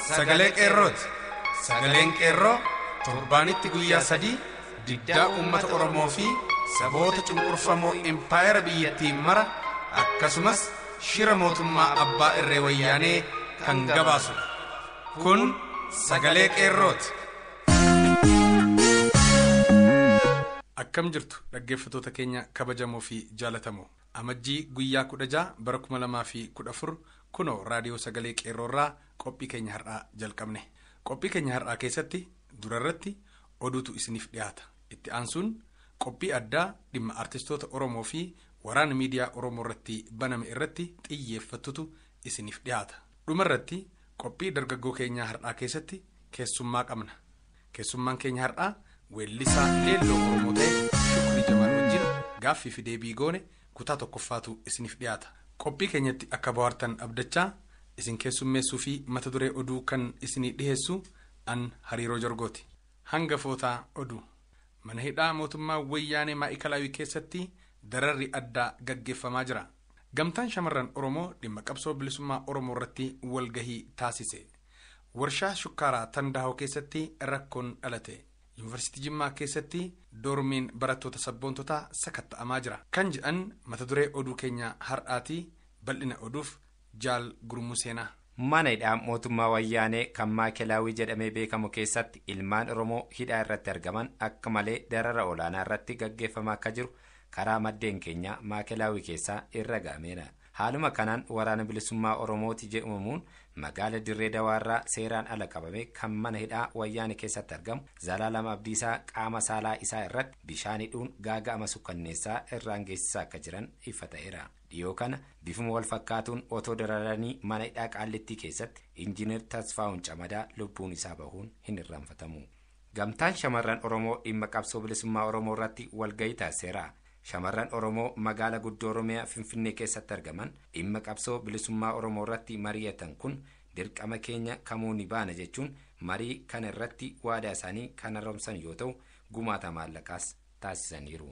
sagalee qeerrooti. Sagaleen qeerroo torbaanitti guyyaa 3 diddaa uummata Oromoo fi saboota cunqurfamoo impaayera biyyattiin mara akkasumas shira mootummaa abbaa irree wayyaanee kan gabaasudha. Kun sagalee qeerrooti. Akkam jirtu dhaggeeffattoota keenya kabajamoo fi jaalatamoo. Amajjii guyyaa 16 bara 2014 kunoo raadiyoo sagalee qeerroorraa qophii keenya har'aa jalqabne. Qophii keenya har'aa keessatti durarratti oduutu isiniif dhiyaata. Itti aansuun qophii addaa dhimma artistoota Oromoo fi waraana miidiyaa Oromoo irratti baname irratti xiyyeeffatutu isiniif dhiyaata. Dhumarratti qophii dargaggoo keenyaa har'aa keessatti keessummaa qabna. Keessummaan keenya har'aa weellisaa leelloo Oromoo ta'e Shukrii Jamaal wajjin gaaffii fi deebii goone kutaa tokkoffaatu isiniif dhiyaata. Qophii keenyatti akka bohaartan abdachaa isin keessummeessuu fi mata duree oduu kan isinii dhiheessu an Hariiroo Jorgooti. Hangafootaa oduu. Mana hidhaa mootummaa wayyaanee Maa'ikalaawii keessatti dararri addaa gaggeeffamaa jira. Gamtaan shamarran Oromoo dhimma qabsoo bilisummaa Oromoo irratti walgahii taasise. Warshaa shukkaaraa Tandaahoo keessatti rakkoon dhalate. Yuunivarsiitii Jimmaa keessatti doormiin barattoota sabboontotaa sakatta'amaa jira. Kan jedhan mata duree oduu keenya har'aatii bal'ina oduuf Jaal Gurmuu Seenaa. Mana hidhaa mootummaa wayyaanee kan Maakelaawii jedhamee beekamu keessatti ilmaan Oromoo hidhaa irratti argaman akka malee darara olaanaa irratti gaggeeffamaa akka jiru karaa maddeen keenya Maakelaawii keessaa irra ga'ameera. Haaluma kanaan waraana bilisummaa Oromooti jedhamuun magaala Dirree Dawaarraa seeraan ala qabame kan mana hidhaa wayyaanee keessatti argamu Zalaalam Abdiisaa qaama saalaa isaa irratti bishaan hidhuun gaaga'ama sukkanneessaa irraan geessisaa akka jiran ifa ta'eera. Dhiyoo kana bifuma wal fakkaatuun otoo dararanii mana hidhaa Qaallittii keessatti Injiinar Tasfaa'uun Camadaa lubbuun isaa bahuun hin irraanfatamu. Gamtaan shamarran Oromoo dhimma qabsoo bilisummaa Oromoo irratti walgahii taasiseera. Shamarran Oromoo magaala guddoo Oromiyaa Finfinnee keessatti argaman dhimma qabsoo bilisummaa Oromoo irratti mari'atan kun dirqama keenya kamuu ni baana jechuun marii kana irratti waadaa isaanii kan haaromsan yoo ta'u gumaata maallaqaas taasisaniiru.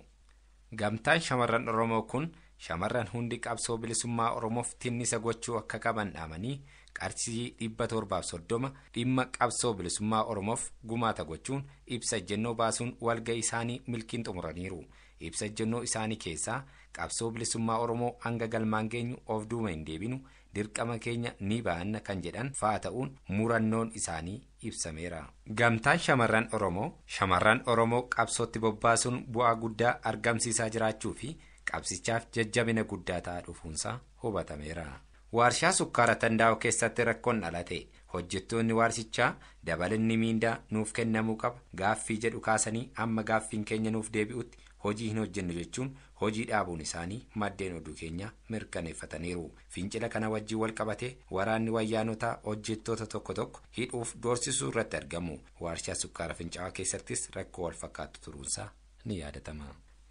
Gamtaan shamarran Oromoo kun shamarran hundi qabsoo bilisummaa Oromoof tinnisa gochuu akka qaban dhaamanii qarshii 730 dhimma qabsoo bilisummaa Oromoof gumaata gochuun ibsa ejjennoo baasuun walga'ii isaanii milkiin xumuraniiru. Ibsa ejjennoo isaanii keessaa qabsoo bilisummaa Oromoo hanga galmaan geenyu of duuba hin deebinu dirqama keenya ni baanna kan jedhan fa'a ta'uun murannoon isaanii ibsameera. Gamtaan shamarran Oromoo qabsootti bobbaasuun bu'aa guddaa argamsiisaa jiraachuu fi qabsichaaf jajjabina guddaa ta'aa dhufuunsaa hubatameera. Warshaa sukkaara Tandaa'oo keessatti rakkoon dhalate. Hojjettoonni warshichaa dabalinni miindaa nuuf kennamuu qaba gaaffii jedhu kaasanii amma gaaffiin keenya nuuf deebi'utti hojii hin hojjennu jechuun hojii dhaabuun isaanii maddeen oduu keenya mirkaneeffataniiru. Fincila kana wajjin wal qabatee waraanni wayyaanotaa hojjettoota tokko tokko hidhuuf doorsisuu irratti argamu. Warshaa sukkaara Fincaa'aa keessattis rakkoo wal fakkaatu turuunsaa ni yaadatama.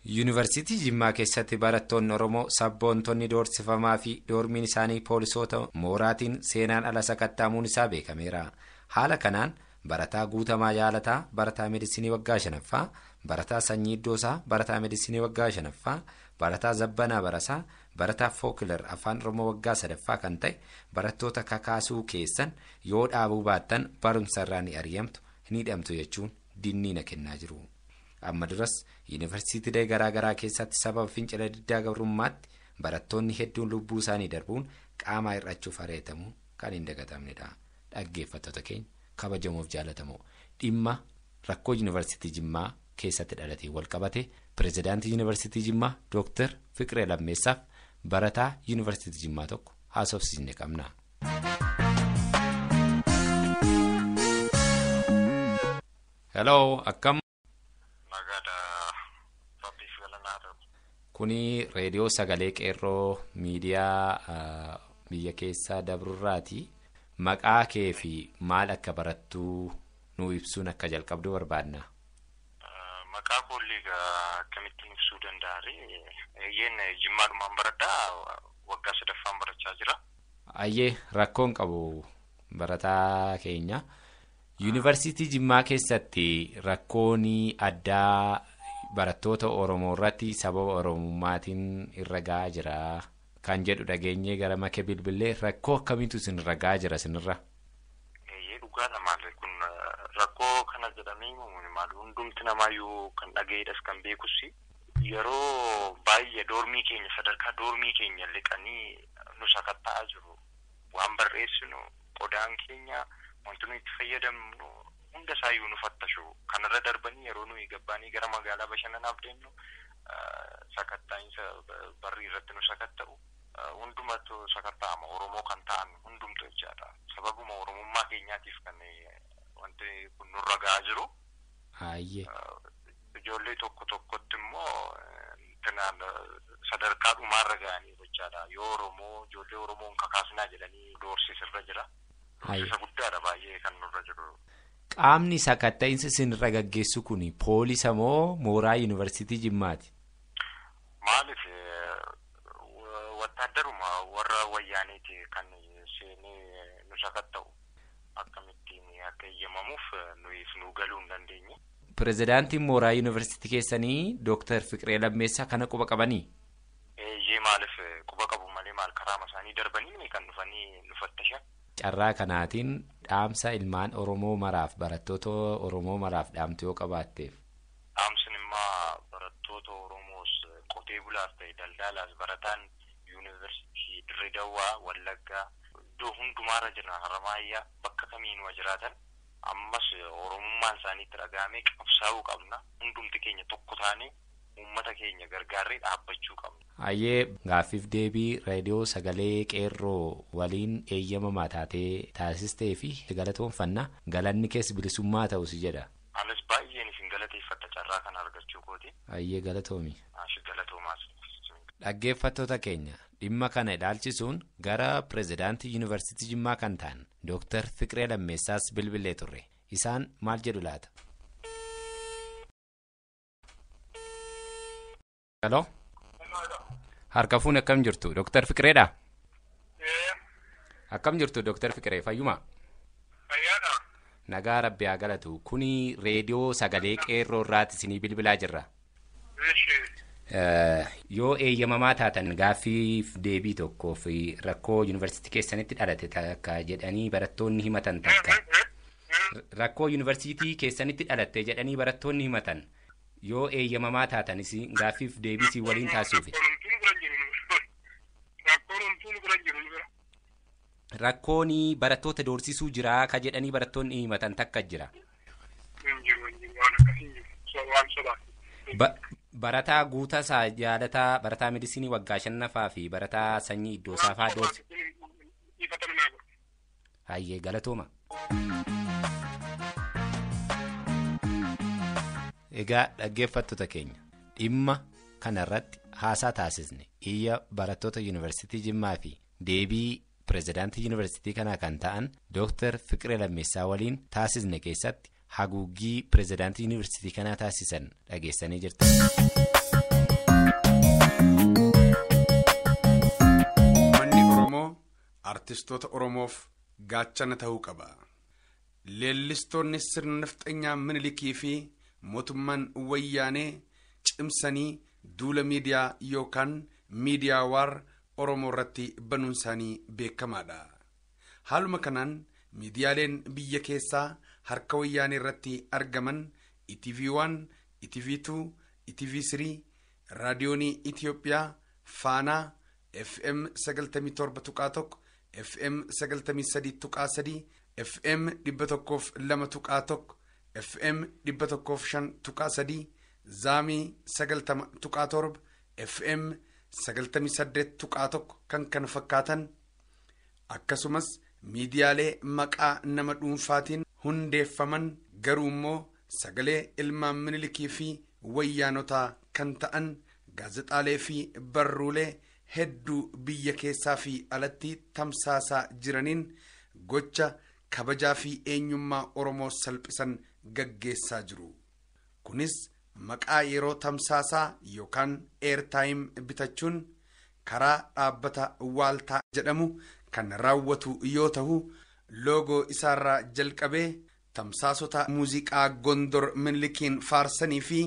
Yuunivarsiitii Jimmaa keessatti barattoonni Oromoo sabboontonni doorsifamaa fi doormiin isaanii poolisoota mooraatiin seenaan ala sakattaamuun isaa beekameera. Haala kanaan barataa Guutamaa Jaalataa, barataa meedisinii waggaa 5ffaa, barataa Sanyii Iddoosaa, barataa meedisinii waggaa 5ffaa, barataa Zabbanaa Barasaa, barataa Fookilar Afaan Oromoo waggaa 3ffaa kan ta'e barattoota kakaasuu keessan yoo dhaabuu baattan barumsa irraa ni ari'amtu, ni hidhamtu jechuun dinniina kennaa jiru. Amma duras yuunivarsiitiilee garaagaraa keessatti sababa fincila diddaa gabrummaatti barattoonni hedduun lubbuu isaanii darbuun qaama hir'achuuf ari'atamuun kan hin dagatamnedha. Dhaggeeffattoota keenya kabajamoof jaalatamoo dhimma rakkoo yuunivarsiitii Jimmaa keessatti dhalatee wal qabate pirezidaantii yuunivarsiitii Jimmaa Dooktar Fiqiree Lammeessaaf barataa yuunivarsiitii Jimmaa tokko haasofsiisne qabna. Hello, akkam? Kuni reediyoo sagalee qeerroo miidiyaa biyya keessaa dabrurraati. Maqaa kee fi maal akka barattuu nu ibsuun akka jalqabdu barbaadna. Maqaa koollee akkamittiin ibsuu danda'are? Eeyyeen Jimmaadhumaan baradhaa waggaa 3ffaan barachaa jira. Ayyee rakkoon qabu barataa keenya. Yuunivarsiitii Jimmaa keessatti rakkoon addaa barattoota Oromoo irratti sababa Oromummaatiin irra ga'aa jira kan jedhu dhageenyee gara make bilbilee rakkoo akkamiitu isinirra ga'aa jira isinirra? Dhugaadha maali kun rakkoo kana jedhamee himamu maali hundumti namaayyuu kan dhaga'eedhas kan beekus yeroo baay'ee doormii keenya sadarkaa doormii keenya liqanii nu sakatta'aa jiru. Waan barreessinu qodaan keenya wanti nuyi itti fayyadamnu hunda isaayyuu nu fattashu. Kanarra darbanii yeroo nuyi gabbaanii gara magaalaa bashannanaaf deemnu sakatta'iinsa barrii irratti nu sakatta'u. Hundumatu sakatta'ama Oromoo kan ta'an hundumtu jechaadha. Sababuma Oromummaa keenyaatiif kan wanti kun nurra ga'aa jiru. Ijoollee tokko tokkotti immoo sadarkaa dhumaarra ga'anii jechaadha. Yoo Oromoo ijoollee Oromoon kakaasnaa jedhanii doorsisirra jira. Doorsisa guddaadha baay'ee kan nurra jiru. Qaamni sakatta'iinsa isinirra gaggeessu kun poolisa moo mooraa yuunivarsiitii Jimmaati? Maaliif wattaaddaruma warra wayyaaneeti kan seenee nu sakatta'u akkamittiin akka eeyyamamuuf nuyiif nu galuu hin dandeenye. Pirezidaantiin mooraa yuunivarsiitii keessanii Dooktar Fiqiree Lammeessaa kana quba qabanii? Eeyyee maaliif quba qabu malee maal karaama isaanii darbanii kan dhufanii nu fattashan. Carraa kanaatiin dhaamsa ilmaan Oromoo maraaf barattoota Oromoo maraaf dhaamtu yoo qabaatteef. Dhaamsin immoo barattoota Oromoos qotee bulaas ta'e daldalaas barataan yuunivarsiitii Dirree Dawaa Wallaggaa iddoo hundumaarra jiran Haramaayyaa bakka kamiinuu jiraatan ammas Oromummaan isaaniitti dhaga'amee qabsaa'uu qabna. Hundumti keenya tokko taanee uummata keenya gargaarree dhaabbachuu qabna. Hayyee gaaffiif deebii reediyoo sagalee qeerroo waliin eeyyamamaa taatee taasistee fi galatoonfanna galanni keessa bilisummaa ta'us jedha. Anis baay'een isin galateeffadha carraa kana argachuu kooti. Hayyee galatoomi. Galatoomaas. Dhaggeeffattoota keenya dhimma kana ilaalchisuun gara pirezidaantii yuunivarsiitii Jimmaa kan ta'an Dooktar Fiqiree Lammeessaas bilbilee turre. Isaan maal jedhu laata? Halo. Harka fuun akkam jirtu? Dooktar Fiqireedha? Akkam jirtu Dooktar Fiqiree? Fayyuma? Fayyaadha. Nagaa Rabbi haa galatu. Kuni reediyoo sagalee qeerroo irraati isinii bilbilaa jirra. Yoo eeyyamamaa taatan gaaffiif deebii tokkoo fi rakkoo yuunivarsiitii keessanitti dhalate takka jedhanii barattoonni himatan takka. Rakkoo yuunivarsiitii keessanitti dhalatte jedhanii barattoonni himatan yoo eeyyamamaa taatanis gaaffiif deebii si waliin taasisuufi. Rakkoon barattoota doorsisuu jira ka jedhanii barattoonni himatan takka jira. Barataa Guutasaa Jaalataa, barataa Medisinii waggaa 5ffaa fi barataa Sanyii Iddoosaa fa'aa doorsi. Hayyee galatooma. Egaa dhaggeeffattoota keenya dhimma kanarratti haasaa taasisne iyya barattoota yuunivarsiitii Jimmaa fi deebii pirezidaantii yuunivarsiitii kanaa kan ta'an Dooktar Fiqiree Lammeessaa waliin taasisne keessatti haguuggii pirezidaantii yuunivarsiitii kanaa taasisan dhageessanii jirtu. Manni Oromoo artistoota Oromoof gaachana ta'uu qaba. Leellistoonni sirna nafxanyaa Minilikii fi mootummaan wayyaanee cimsanii duula miidiyaa yookaan miidiyaa waar Oromoo irratti banuun isaanii beekamaadha. Haaluma kanaan miidiyaaleen biyya keessaa harka wayyaanee irratti argaman ETV1, ETV2, ETV3, Raadiyoonii Itiyoophiyaa, Faanaa, FM 97.1, FM 93.3, FM 102.1, FM 105.3, Zaamii 90.7, FM 98.1 kan kana fakkaatan akkasumas miidiyaalee maqaa nama dhuunfaatiin hundeeffaman garuu immoo sagalee ilmaan Minilikii fi wayyaanotaa kan ta'an gaazexaalee fi barruulee hedduu biyya keessaa fi alatti tamsaasaa jiraniin gocha kabajaa fi eenyummaa Oromoo salphisan gaggeessaa jiru. Kunis maqaa yeroo tamsaasaa yookaan eertaayim bitachuun karaa dhaabbata waaltaa jedhamu kan raawwatu yoo ta'u loogoo isaarraa jalqabee tamsaasota muuziqaa Gondor Minilikiin faarsanii fi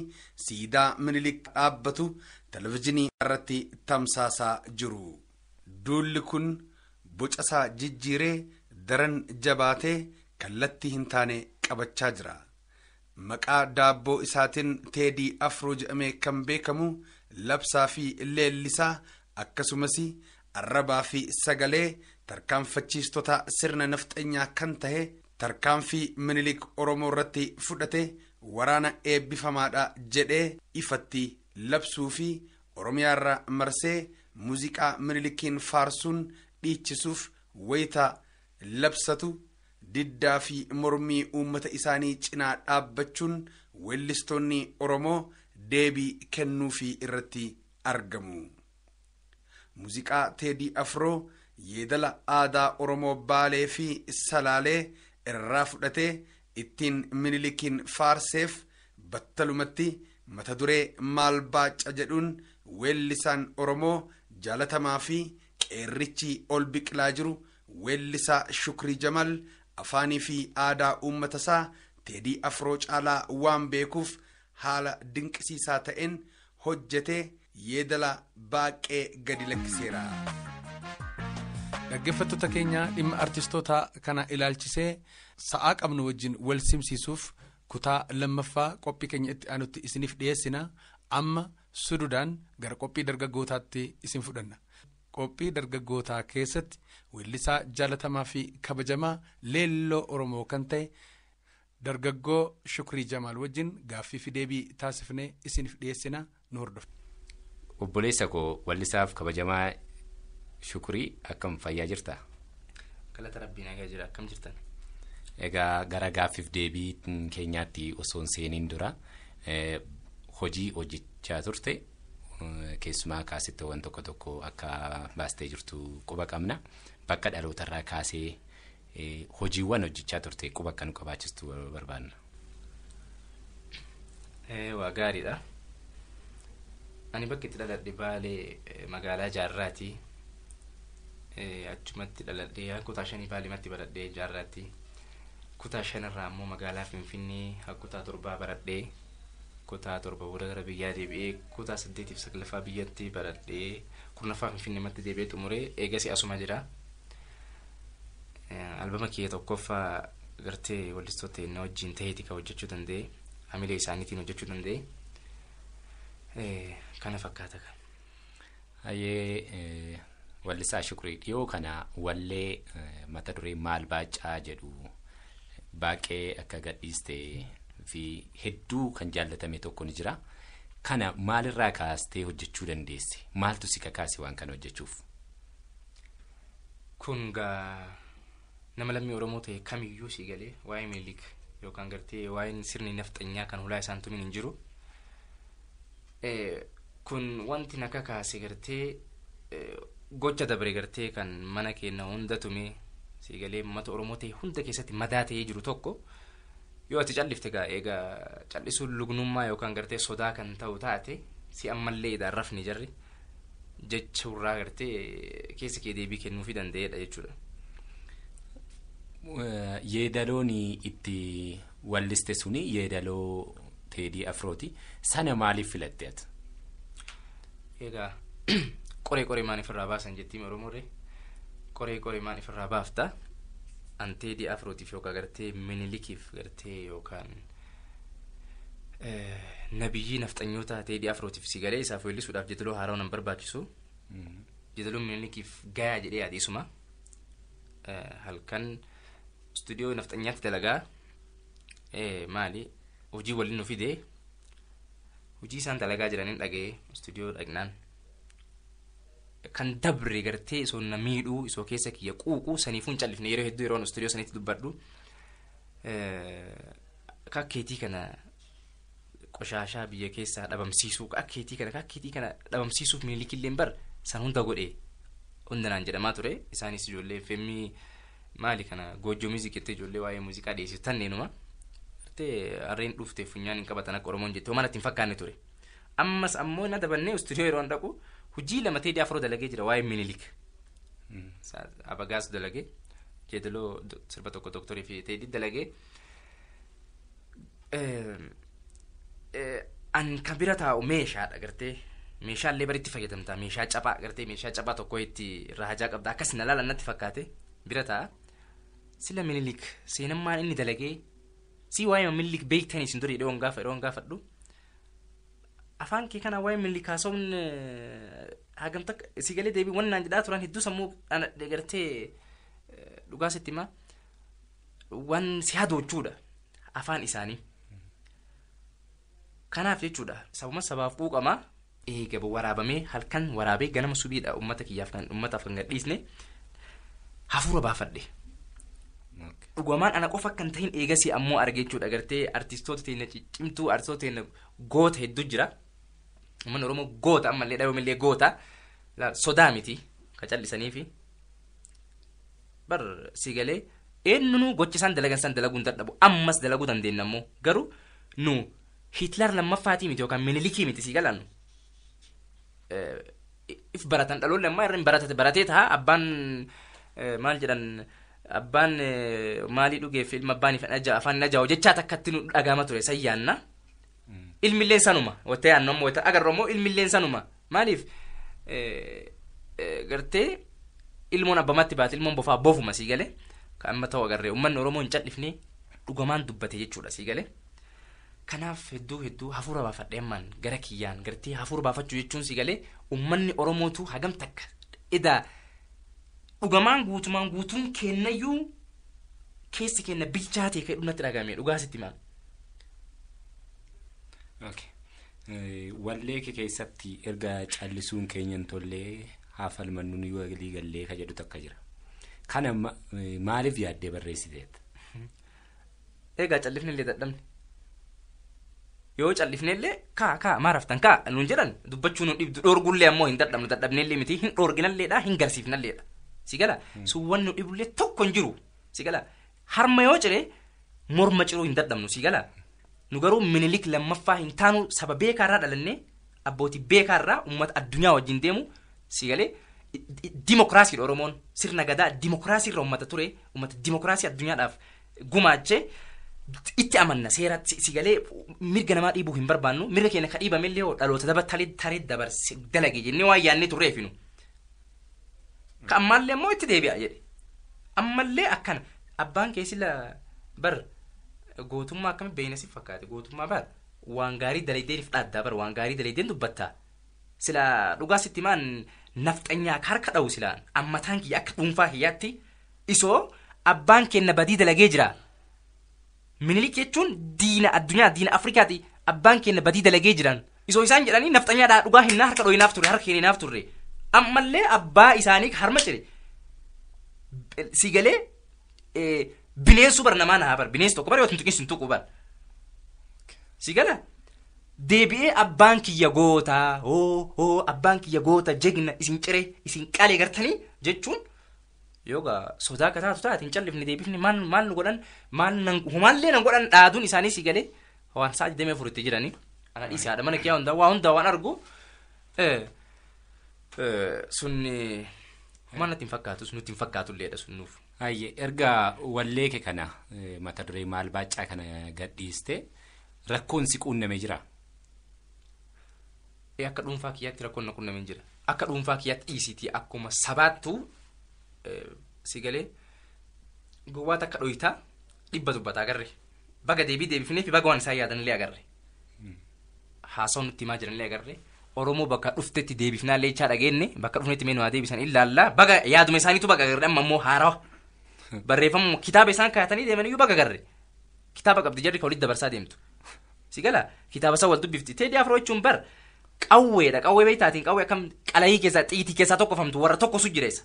siidaa Minilik dhaabbatu televizyiinii irratti tamsaasaa jiru. Duulli kun bocasaa jijjiiree daran jabaatee kallattii hin taane qabachaa jira. Maqaa daabboo isaatiin Teedii Afroo jedhamee kan beekamu labsaa fi leellisaa akkasumas arrabaa fi sagalee tarkaanfachiistota sirna nafxanyaa kan tahe tarkaanfii Minilik Oromoo irratti fudhate waraana eebbifamaadha jedhee ifatti labsuu fi Oromiyaarra marsee muuziqaa Minilikiin faarsuun dhiichisuuf wayita labsatu diddaa fi mormii uummata isaanii cinaa dhaabbachuun weellistoonni Oromoo deebii kennuufii irratti argamu. Muuziqaa Teedii Afroo yeedala aadaa Oromoo Baalee fi Salaalee irraa fudhatee ittiin Minilikiin faarseef battalumatti mata duree maal baaca jedhuun weellisaan Oromoo jaalatamaa fi qeerrichi ol biqilaa jiru weellisaa Shukrii Jamal afaanii fi aadaa uummata isaa Teedii Afroo caalaa waan beekuuf haala dinqisiisaa ta'een hojjetee yeedala baaqee gadi lakkiseera. Dhaggeeffattoota keenya dhimma artistoota kana ilaalchisee sa'aa qabnu wajjin wal simsiisuuf kutaa lammaffaa qophii keenya itti aanutti isiniif dhiyeessina. Amma sududaan gara qophii dargaggootaatti isin fudhanna. Qophii dargaggootaa keessatti weellisaa jaalatamaa fi kabajamaa leelloo Oromoo kan ta'e dargaggoo Shukrii Jamaal wajjin gaaffii fi deebii taasifnee isiniif dhiyeessina, nu hordofu. Obboleessa koo weellisaaf kabajamaa Shukrii, akkam fayyaa jirta? Galata rabbii nagaa jira, akkam jirtan? Egaa gara gaaffiif deebii keenyaatti osoo hin seeniin dura hojii hojjechaa turte keessumaa kaasittoowwan tokko tokko akka baastee jirtu quba qabna. Bakka dhalootarraa kaasee hojiiwwan hojjechaa turte quba akka nu qabaachistu barbaanna. Waa gaariidha. Ani bakka itti dhaladhe Baalee magaalaa Jaarraati. Achumatti dhaladhee kutaa 5 Baalematti baradhee Jaarraatti. Kutaa 5irraa ammoo magaalaa Finfinnee kutaa 7 baradhee kutaa 7 booda gara biyyaa deebi'ee kutaa 8 fi 9ffaa biyyatti baradhee 10ffaa Finfinneematti deebi'ee xumuree eegasii asuma jira. Albama kiyya tokkoffaa gartee weellistoota na wajjin ta'eeti kan hojjechuu danda'e, hamilee isaaniitiin hojjechuu danda'e. Kana fakkaata. Hayyee weellisaa Shukrii, dhiyoo kana wallee mata duree maal baacaa jedhu baaqee akka gadhiiste fi hedduu kan jaallatame tokko ni jira. Kana maalirraa kaastee hojjechuu dandeesse? Maaltu si kakaase waan kana hojjechuuf? Kun gaa nama lammii Oromoo ta'e kamiyyuu si galee waa'ee Minilik yookaan gartee waa'een sirni nafxanyaa kan hulaa isaan tumin hin jiru. Kun wanti na kakaase gartee gocha dabre gartee kan mana keenya hunda tume si galee uummata Oromoo ta'e hunda keessatti madaa ta'ee jiru tokko yoo ati callifte gaa egaa callisuun lugnummaa yookaan gartee sodaa kan ta'u taate si ammallee idaan rafni jarri jechuurraa gartee keessa kee deebii kennuufii danda'eedha jechuudha. Yeedaloon itti walliste suni yeedaloo Teedii Afrooti. Sana maaliif filatte ati? Egaa qoree qoree maan ifirraa baasan jettiin Oromoorre. Qoree qoree maan ifirraa baafta. An Teedii Afrootiif yookaan gartee Minilikiif gartee yookaan nabiyyii nafxanyoota Teedii Afrootiif si galee isaaf weellisuudhaaf jedaloo haaraa nan barbaachisu. Jedaloon Minilikiif gayaa jedhee adiisuma. Halkan istuudiyoo nafxanyaatti dalagaa maali hojii waliin nu fide hojii isaan dalagaa jiraniin dhaga'ee istuudiyoo dhaqnaan kan dabre gartee isoo na miidhuu isoo keessa kiyya quuquu saniifuu hin callifne yeroo hedduu yeroon istuudiyoo sanitti dubbadhu kakkeetii kana qoshaashaa biyya keessaa dhabamsiisuu kakkeetii kana dhabamsiisuuf Minilikilleen bar san hunda godhe hunda naan jedhamaa ture. Isaanis ijoollee femmii maali kana goojjoo muuziqeetti ijoollee waa'ee muuziqaa dhiyeessitu tanneenuma gartee harreen dhuftee funyaan hin qabatan akka Oromoon jette homaa natti hin fakkaanne ture. Ammas ammoo na dabannee istuudiyoo yeroo dhaqu hojii lama Teedii Afroo dalagee jira waa'ee Minilik. Abagaas dalagee jeedaloo sirba tokko doktorii fi Teedii dalagee. An kan bira taa'u meeshaadha gartee meeshaallee baritti fayyadamta meeshaa caphaa gartee meeshaa caphaa tokko itti irraa hajaa qabda akkas na laalan natti fakkaate bira taa'a. Sila Minilik seenammaan inni dalagee si waa'ee Minilik beektanii isin dura yeroo gaafadhu. Afaan kee kana waa'ee Minilik haasawuun hagam takka si galee deebii waan naan jedhaa turan hedduu sammuu gartee dhugaa sitti himaa waan si hadoochuudha afaan isaanii. Kanaaf jechuudha sabuma sabaaf quuqamaa eega waraabamee halkan waraabee ganama subiidha uummata kiyyaaf kan uummataaf kan gadhiisne hafuura baafadhe. Dhugamaan ana qofa kan tahin eegasii ammoo arge jechuudha gartee artistoota teenya ciccimtuu artistoota teenya goota hedduu jira. Uummanni Oromoo goota ammallee dhaabamillee goota sodaa miti ka callisaniifi bar si galee eenyunuu gocha isaan dalagan isaan dalaguu hin dadhabu ammas dalaguu dandeenya ammoo garuu nu Hitler lammaffaatii miti yookaan Minilikii miti si galaan if baratan dhaloonni ammaa irra hin baratee ta'a abbaan maal jedhan abbaan maalii dhugeef ilma abbaan afaan hin ajaa'u jechaa takkatti nu dhagaama ture san yaanna. Ilmilleen sanuma wata yaannu ammoo wata agarru ammoo ilmilleen sanuma maaliif gartee ilmoon abbamatti baate ilmoon bofaa bofuma sii galee kan amma ta'u agarree uummanni Oromoo hin cal'ifne dhugamaan dubbate jechuudha sii galee. Kanaaf hedduu hedduu hafuura baafadhe ammaan gara kiyyaan gartee hafuura baafachuu jechuun sii galee uummanni Oromootu hagam takka edaa dhugamaan guutumaan guutuun kennayyuu keessi kenna bilchaatee ka'e dhumatti dhagahame dhugaa sitti maal. Wallee kee keessatti erga callisuun keenya hin tollee haa falmannu nu walii gallee ka jedhu takka jira. Kana maaliif yaaddee barreessiteet? Egaa callifne illee dadhabne. Yoo callifne illee kaa maa raftan kaa nuun jedhan dubbachuu nu dhibdu dhoorgullee ammoo hin dadhabnu dadhabnellee miti hin dhoorginalleedha hin garsiifnalleedha. Si gala sun wanni nu dhibullee tokko hin jiru. Si gala harma yoo cire morma ciruu hin dadhabnu si gala. Nu garuu Minilik lammaffaa hin taanu saba beekaarraa dhalannee abbootii beekaarraa uummata addunyaa wajjin deemu si galee dimokiraasiidha Oromoon sirna gadaa dimokiraasiirra uummata ture uummata dimokiraasii addunyaadhaaf gumaachee itti amanna seera si galee mirga namaa dhiibuu hin barbaannu mirga keenya ka dhiibamellee hoo dhaloota daba taree dabarse dalage jennee waan yaannee turreefinu. Ka ammaallee ammoo itti deebi'a jedhe ammallee akkana abbaan keessi bar. Gootummaa akkami beeyna si fakkaate gootummaa bar waan gaarii dalaydeen dhaaddaa bar waan gaarii dalaydeen dubbattaa sila dhugaa sitti maan nafxanyaa harka dha'u silaan ammataan kiyya akka dhuunfaa kiyyaatti isoo abbaan kenna badii dalagee jira. Minilik jechuun diina addunyaa diina Afrikaati abbaan kenna badii dalagee jiran isoo isaan jedhanii nafxanyaadhaa dhugaa hinnaa harka dhooyinaaf turre harka kenninaaf turre ammallee abbaa isaanii harma cire si galee bineensu bar namaa naa bar bineensi tokko bar yoo tuntuqin sin tuqu bar si gala deebi'ee abbaan kiyya goota hoo abbaan kiyya goota jegna isin cire isin qalee gartanii jechuun yoogaa sodaa akka taatu taate hin callifne deebifne maal nu godhan maal nan humaallee nan godhan dhaaduun isaanii si galee waan sa'a 24 itti jiranii ana dhiise haadha mana kiyyaa hundaa waa hundaa waan argu sun homaa natti hin fakkaatu nutti hin fakkaatulleedha sun nuuf. Hayyee erga wallee kee kana mata duree maal baacaa kana gadhiiste rakkoon si quunnamee jira? Akka dhuunfaa kiyyaatti rakkoon na quunnamee jira. Akka dhuunfaa kiyyaatti dhiisitii akkuma sabaattu si galee gowwaa takka dhoyitaa dhibba dubbataa agarre baga deebii deebifnee fi baga waan isaan yaadanillee agarre haasawaa nutti himaa jiranillee agarre Oromoo bakka dhuftetti deebifnaa leechaa dhageenye bakka dhufnetti mee nu haa deebisan ilaallaa baga yaaduma isaaniitu baga agarre amma immoo haarawa barreeffamuma kitaaba isaan kaayatanii deemaniyyuu baga agarre kitaaba qabdi jarri ka walitti dabarsaa deemtu si gala kitaaba isaa wal dubbifti Teedii Afroo jechuun bar qawweedha qawwee beektaatiin qawwee akkam qalayii keessaa xiitii keessaa tokkofamtu warra tokkosu jira isa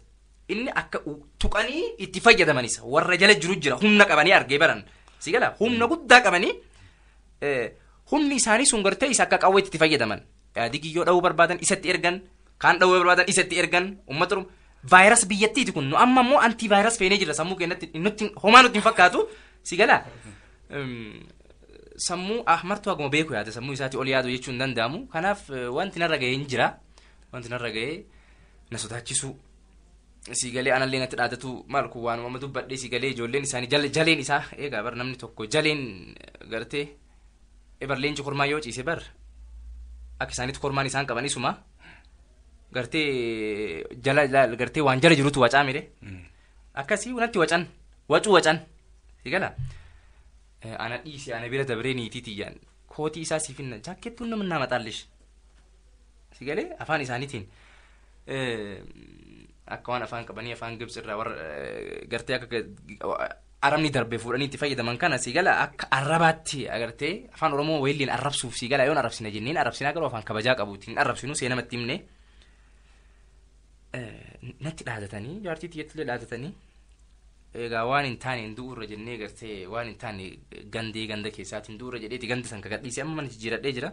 inni akka tuqanii itti fayyadamanisa warra jala jiru jira humna qabanii argee baran si gala humna guddaa qabanii humni isaanii sun gartee isa akka qawweetti itti fayyadaman digiyyoo dha'uu barbaadan isatti ergan kaan dha'uu barbaadan isatti ergan uummata Oromoo vaayirasi biyyattiiti kun nu amma immoo antii vaayirasi feenee jira sammuu keenyatti nutti homaa nutti hin fakkaatu si gala sammuu ahmartuu haguma beeku yaada sammuu isaatii ol yaadu jechuun hin danda'amu kanaaf wanti narra ga'ee hin jira wanti narra ga'ee na sodaachisuu si galee anallee natti dhaadatu maal kun waanuma amma dubbadhee si galee ijoolleen isaanii jaleen isaa eegaa bar namni tokko jaleen gartee bar leenci kormaa yoo ciise bar akka isaaniitti kormaan isaan qaban isuma gartee jala gartee waan jala jirutu wacaa mire akkasii natti wacan Wacuu wacan. Sigala. Ana dhiisi ana bira dabree niitii tiyyaan kootii isaa siif hinna jaakkeettuun nama naa maxaallish. Sigalee afaan isaaniitiin akka waan afaan qabanii afaan Gibsi irraa warra gartee akka arabni darbe fuudhanii itti fayyadaman kana sigala akka arrabaatti agartee afaan Oromoo weelliin arrabsuuf sigala yoon arrabsina jenneen arrabsinaa garuu afaan kabajaa qabuutiin arrabsinu seenamatti himne. Natti dhaadatanii jaartii tiyyattillee dhaadatanii egaa waan hin taane hin du'urra jennee gartee waan hin taane gandee ganda keessaatiin du'urra jedheeti ganda san kagadhiise amma mana jijjiiradhee jira.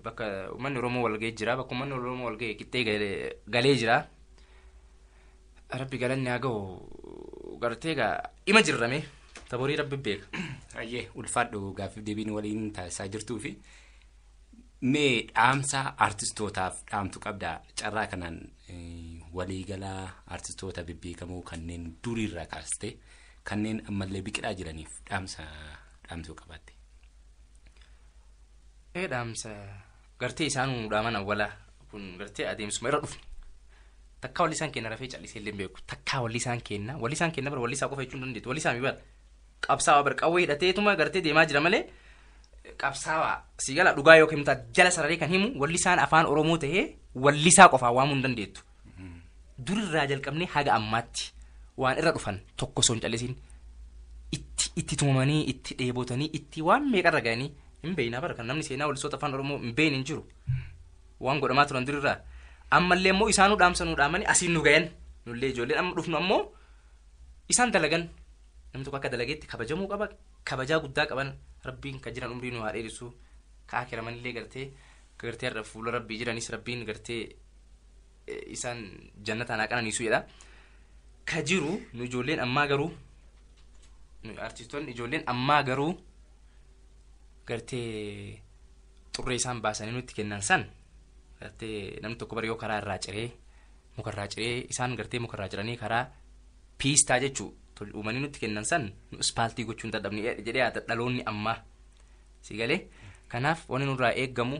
Bakka uummanni Oromoo wal ga'ee jira bakka uummanni Oromoo wal ga'ee qixxee galee jira. Rabbi galanni haa ga'u gartee egaa ima jirrame taborii rabbi beeka. Ayyee ulfaadhu gaaffiif deebiin waliin taasisaa jirtuu fi mee dhaamsa artistootaaf dhaamtu qabda carraa kanaan waliigalaa artistoota bebbeekamoo kanneen duriirraa kaaste kanneen ammallee biqilaa jiraniif dhaamsa dhaamtuu qabaatte. Dhaamsa gartee isaanuu dhaaman awwalaa kun gartee adeemsuma irra dhufne. Takkaa walli isaan kenna rafee callisee illee beeku takkaa walli isaan kenna bara walli isaa qofa jechuun dandeettu walli isaa mi bara qabsaawaa bara qawwee hidhateetuma gartee deemaa jira malee qabsaawaa sigala dhugaa yoo himtaa jala sararee kan himu walli isaan afaan Oromoo ta'ee walli isaa qofaa waamuu hin dandeettu. Durirraa jalqabnee haga ammaatti waan irra dhufan tokko osoo hin callisiin itti tumamanii itti dheebotanii itti waan meeqarra ga'anii hin beeknaa bara kan namni seenaa wallisoota afaan Oromoo hin beekne hin jiru waan godhamaa turan durirraa. Ammallee immoo isaanuu dhaamsanuu dhaamanii asiin nu gayan nullee ijoolleen amma dhufnu ammoo isaan dalagan namni tokko akka dalageetti kabajamuu qaba kabajaa guddaa qaban rabbiin ka jiran umrii nu haa dheerisu ka akiramanillee gartee ka gartee har'a fuula rabbii jiranis rabbiin gartee isaan jannataan haa qananiisu jedha. Ka jiru nu ijoolleen ammaa garuu nu artistoonni ijoolleen ammaa garuu gartee xurree isaan baasanii nutti kennan san. Gartee namni tokko bara yoo karaa irraa ciree mukarraa ciree isaan gartee mukarraa ciranii karaa piistaa jechuu uumanii nutti kennan san nu ispaaltii gochuun dadhabne jedhee dhaloonni ammaa si galee kanaaf wanni nurraa eeggamu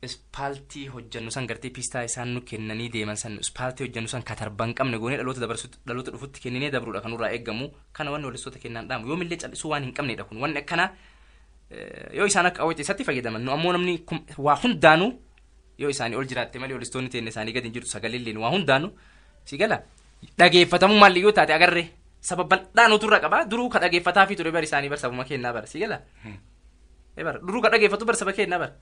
ispaaltii hojjannu san gartee piistaa isaan nu kennanii deeman san ispaaltii hojjannu san katarban qabne goonee dhaloota dabarsutti dhaloota dhufutti kenninee dabruudha kan nurraa eeggamu kana wanni wallistoota kennaan dhaamu yoomillee callisuu waan hin qabnedha kun wanni akkanaa yoo isaan akka hawwate isatti fayyadaman nu ammoo namni waa hundaanuu yoo isaanii ol jiraatte malee wallistoonni teenne isaanii gadi hin jirtu sagaleen waa hundaanu si gala dhageeffatamuu maalli yoo taate agarre saba bal'aa nuturra qaba duruu ka dhageeffataa fi ture bari isaanii bar sabuma kennaa bara si gala bara duruu ka dhageeffatu bar saba kennaa bara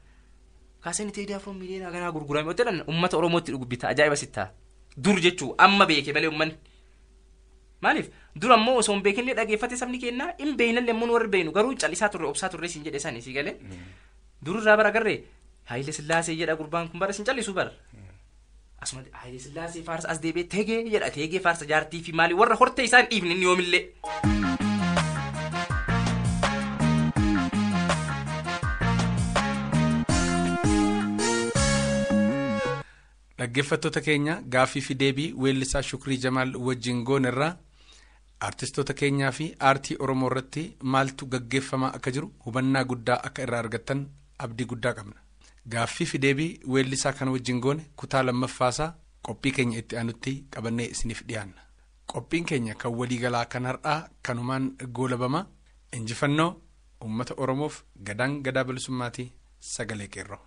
kaaseen Teedii Afroo miiliyoona ganaa gurgurame yoo ta'an uummata Oromootti dhugubbita ajaa'iba sittaa dur jechuu amma beeke malee uummanni maaliif dur ammoo osoo hin beekinillee dhageeffate sabni kennaa hin beeynallee immoo warri beeynu garuu callisaa turre obsaa turre siin jedhe sani si galee dururraa bara agarree Haayile Sillaasee jedha gurbaan kun bara sin callisu bara. Asuma Haayile Sillaasee faarsa as deebi'ee tegee jedha tegee faarsa jaartii fi maali warra hortee isaan dhiifne inni yoomillee. Dhaggeeffattoota keenya gaaffii fi deebii weellisaa Shukrii Jamaal wajjin goone irraa artistoota keenyaa fi aartii Oromoo irratti maaltu gaggeeffamaa akka jiru hubannaa guddaa akka irraa argattan abdii guddaa qabna. Gaaffii fi deebii weellisaa kan wajjin goone kutaa lammaffaasaa qophii keenya itti aanutti qabannee isiniif dhiyaanna. Qophiin keenya kan waliigalaa kan har'aa kanumaan goolabama. Injifannoo uummata Oromoof gadaan gadaa bilisummaatii sagalee qeerroo.